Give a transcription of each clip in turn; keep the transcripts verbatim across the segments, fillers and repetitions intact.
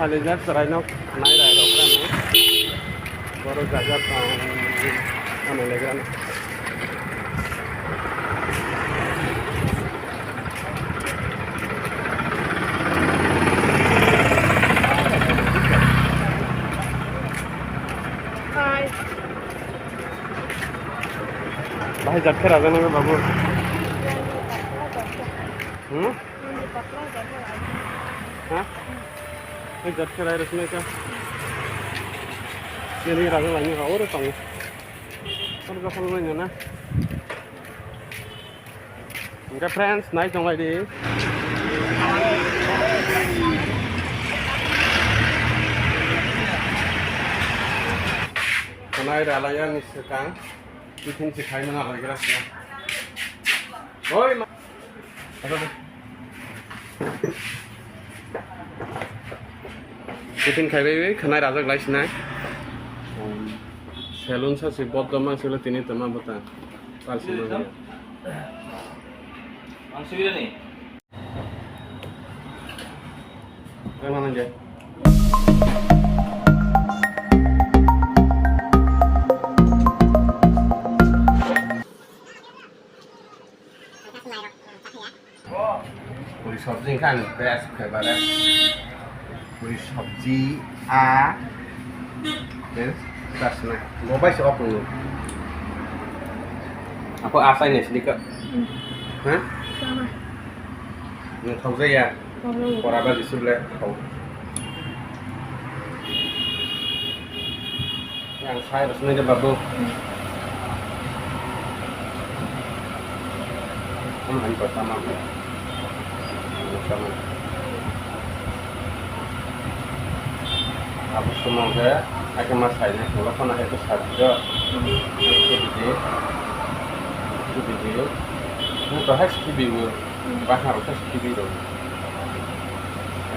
Kalijak chwraino nai rai rok rani. Borok jaga tong ano legrano. Bahai jat khe rajaknai babu. Hmm? Ha? Hai jat khe rai rwknai kha. Nini rajaklaini ha oro tongo. Oro jokhol nai nana. Hingke friends, nai tonglai di. Nai ralai ani swkang. Tiffin se khai mana hoigra sna. Oi ma. Tiffin khai bai bai khanai rajak lai sinai. Salon sa si bot doma silo tini toma bota. Pal si ma. Ang sibirani. Ang mana je. Puri sabji wngkha ani best favorite. Puri sabji a best klasna. Bo bai se okno. Apo asai ne sini ka. Hmm. Ha? Sama. Nang thok jaya. Pora ba bisu ble thok. Yang sai rosnai de babu. Hmm. Ang hai pertama. Pertama. Abo sumang khe, hai khe ma sai nai, ulo phano hai khe sar jo. Khe bidi, khe bidi. Nung to hai khe bidi. Bahar khe sibi rw.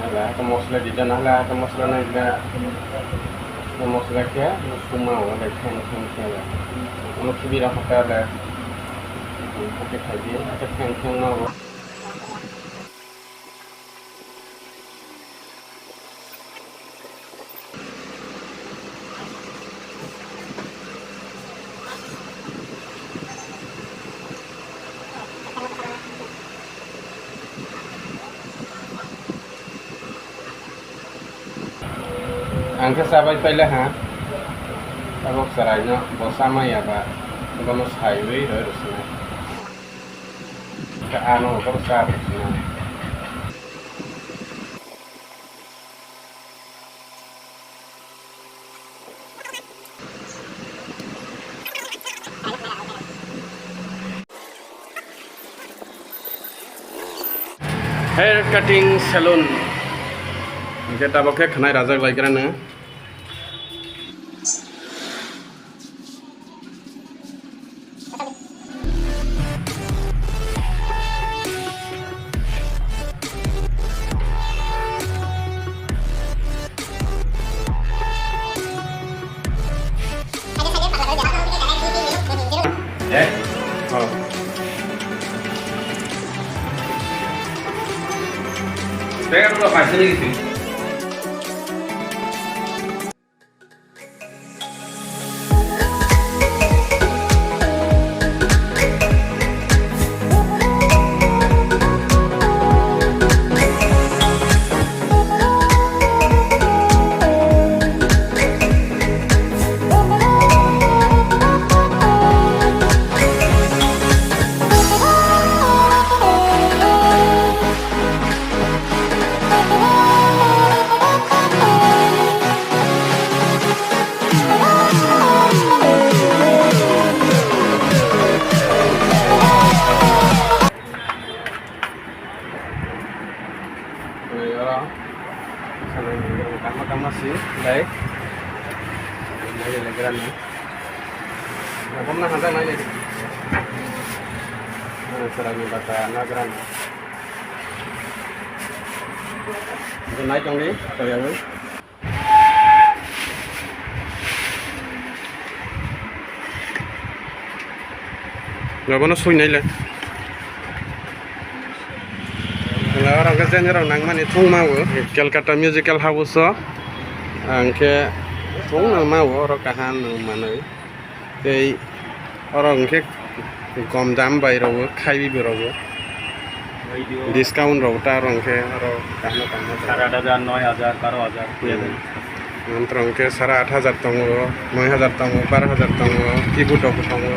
Hala khe mosla di jana, hala khe mosla nai da. Khe mosla khe suma o le thang thang khe le. Ulo sibi rw khe le. Khe khai di, khe thang thang ma o. Ang khe chabai paila ha, tabok chwraino bo chamaya ba, bono saiwi roi rwsnai. Khe ano bo cha rwsnai. Hair cutting salon. Hingke tabok khe khwnai rajak lai gra no. Eh? Oh. Saya udah pasti nih sih. Oro tama tama si lai. Lai lai gra ni. Nabom na hada lai lai. Oro sara ni bata na gra ni. Nai tong ni, kaya. Abono sui nai le. Oro hwnkhe jeni rok nangmani thung ma o Calcutta Musical House o, hwnkhe thung nang ma o oro kaham nang manwi. Tei oro hwnkhe gom dam bai rw khaiwi bo rw discount rw ta oro hwnkhe oro kaham kaham. Sat aat hajar, noi hajar, baro hajar. Mantra hwnkhe sara aat hajar tongo, noi hajar tongo, bar hajar tongo, keyboard rok bo tongo.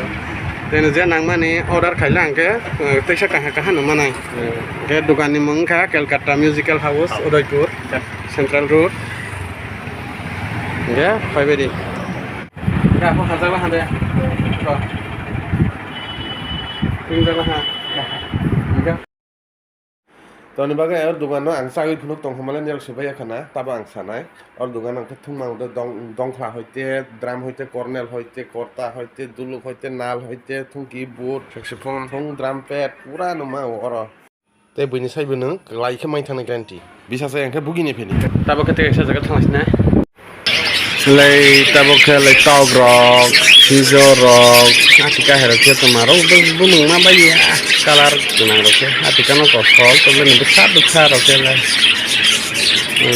Tei je nangmani order khaila hwnkhe, eh, teisa kaha kaha no manai. Hwnkhe dokan ni mung wngkha Calcutta Musical House, Udaipur, Central Road. Hwnkhe phaibai di. Hwnkhe aphano sajak laha de. Hwnkhe. Toni bagwi o dogano ang chagwi phunuk tong hwnmale nel swbai ya khana, tabo ang sanai. O dogan ang khe thwngmang de dong-, dongkhla hoite, drum hoite, cornel hoite, korta hoite, duluk hoite, nal hoite, thung keyboard, saxophone, thung drum pad, pura no ma o oro. Tei buini sai bo nwng kwlai khe mai thangna guarantee. Bisa se ang khe bugini phini. Tabo khe tei kaisa jaga thanglaisina. Lai tabuk khe lai tok rok, sijo rok, ati kahai rok khe tongma rok bo, bo nung ma bai ya, colour gwnang rok khe ati kano kothol, tei bini bwsa bwsa rok khe lai,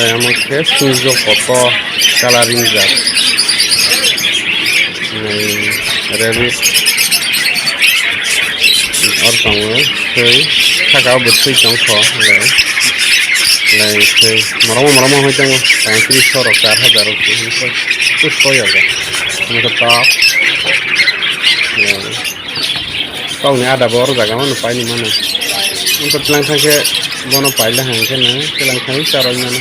lai omo khe sijo kotor colour ringjak, lai rabbit. Oro tongo tei saka o bo twi tong kho le le tei moromo moromo hoi tongo paitris so rok char hajar rok twi hwn kho twi so ya ga hwn kho tok le tok ni ada bo oro jaga mano pai ni mano hwn kho tlang thang khe bono pai le hwn khe no tlang thang charwi mano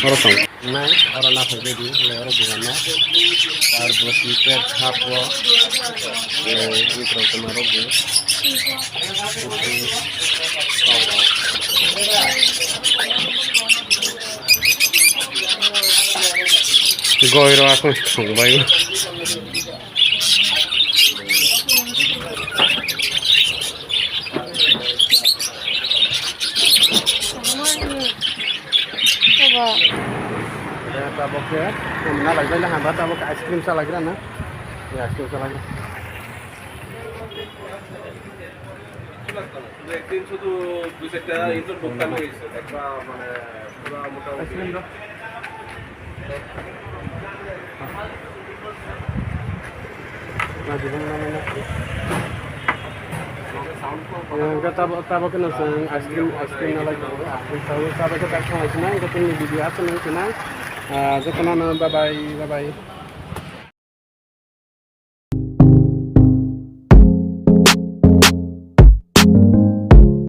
oro tong. Nai, oro nathok baidi, le oro dogan no. Parboti pet hap o, le, ikrok toma rok bo. Goi ro akung thong bai. Tabok khe, na lai bai na hamba tabok ice cream sa lagra na. Ya, ice cream sa lagra. শুধু একদিন শুধু দুই চারটা ইন্টার বুক টাইম হয়ে গেছে, একটা মানে পুরো মোটামুটি। Hingke tabo, tabo khe no chwng ice cream, ice cream na lai tongo. Ang tabo, tabo khe tak thang lai sinai, hingke tini video aswk nang sinai. Ah, jotono no bye bye, bye bye.